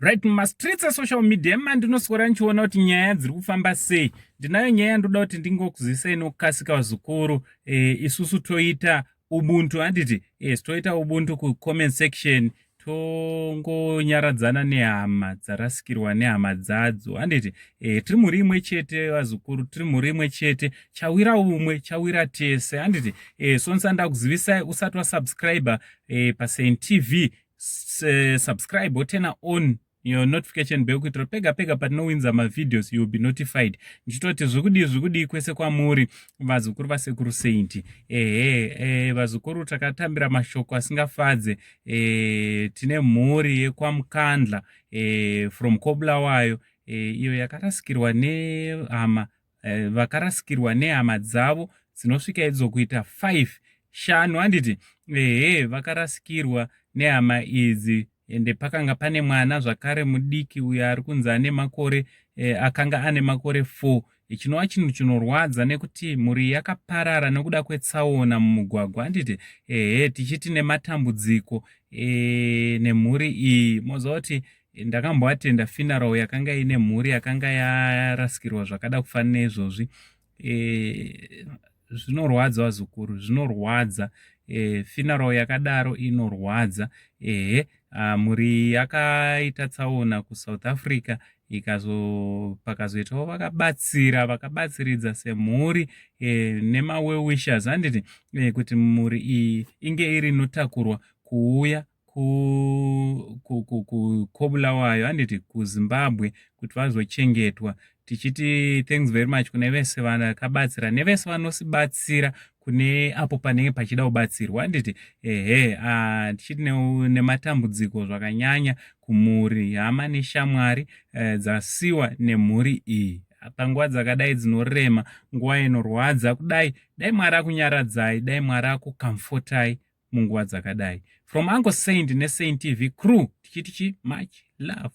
Right, mumastreets esocial media mandinoswera ndichiona kuti nyaya dziri kufamba sei. Ndinayo nyaya yandoda kuti ndingokuzisai nokukasika, vazukuru. Isusu toita ubuntu, handiti? Yes, toita ubuntu kucomment section, tongonyaradzana nehama dzarasikirwa nehama dzadzo, handiti? Tiri mhuri imwe chete, vazukuru, tiri mhuri imwe chete. Chawira umwe chawira tese, handiti? So ndisanda kuzivisai, usati wasubscribe paSaint TV, subscribe, woturn on your notification bell kuitira pega pega patinowinza mavideos, you will be notified. Ndichitoti zvekudii zvekudii kwese kwamuri, vazukuru vaSekuru Saint. Ehe, vazukuru, takatambira mashoko asingafadze. Tine mhuri yekwaMukandla from koBulawayo, iyo yakarasikirwa nehama, vakarasikirwa nehama dzavo dzinosvika idzo kuita 5, 5, handiti? Ehe, vakarasikirwa nehama idzi, ende pakanga pane mwana zvakare mudiki uyo ari kunzi ane makore, akanga ane makore 4, chinova chinhu chinorwadza nekuti mhuri yakaparara nekuda kwetsaona mumugwagwa, handiti? Ehe, tichiti nematambudziko nemhuri iyi. Moziva kuti ndakamboatenda funeral yakanga ine mhuri yakanga yarasikirwa zvakada kufanana neizvozvi. Zvinorwadza, vazukuru, zvinorwadza. Funeral yakadaro inorwadza. Ehe, mhuri yakaita tsaona kuSouth Africa, ikazo pakazoitawo vakabatsira, vakabatsiridza semhuri nemawell-wishers, handiti? Kuti mhuri iyi inge iri inotakurwa kuuya kuKobulawayo, handiti, kuZimbabwe, kuti vazochengetwa. Tichiti thanks very much kune vese vakabatsira nevese vanosibatsira kune apo panenge pachida kubatsirwa, handiti? Ehe, tichiti nematambudziko zvakanyanya kumhuri, hama neshamwari dzasiwa nemhuri iyi panguva dzakadai dzinorema, nguva inorwadza kudai. Dai Mwari akunyaradzai, dai Mwari akucomfortai munguva dzakadai. From Uncle Saint neSaint TV crew, tichiti chi much love.